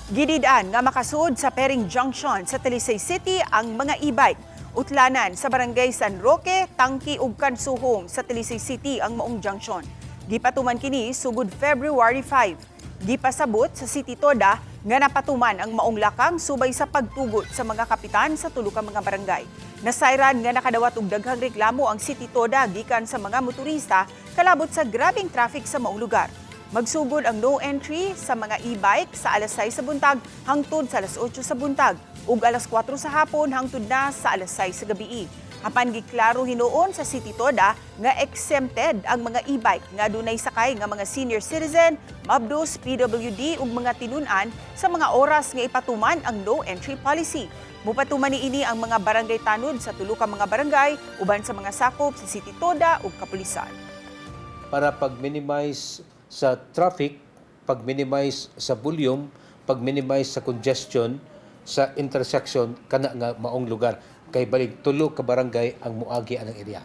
Gidid-an nga makasud sa Pering Junction sa Talisay City ang mga e-bike. Utlanan sa Barangay San Roque, Tangki ug Kansuhong sa Talisay City ang maong junction. Gipatuman kini sugod February 5. Gipasabot sa City Toda nga napatuman ang maong lakang subay sa pagtugot sa mga kapitan sa tulo ka mga barangay. Nasayran nga nakadawat og daghang reklamo ang City Toda gikan sa mga motorista kalabot sa grabeng traffic sa maong lugar. Magsugod ang no entry sa mga e-bike sa alas 6 sa buntag hangtod sa alas 8 sa buntag ug alas 4 sa hapon hangtod na sa alas 6 sa gabii. Apan giklaro hinuon sa City Toda nga exempted ang mga e-bike nga dunay sakay nga mga senior citizen, mabdos, PWD ug mga tinun-an sa mga oras nga ipatuman ang no entry policy. Mupatuman niini ang mga barangay tanod sa tulo ka mga barangay uban sa mga sakop sa City Toda ug kapulisan. Para pag-minimize sa traffic, pag-minimize sa volume, pag-minimize sa congestion sa intersection kana nga maong lugar kay balig tulo ka barangay ang muagi anang area.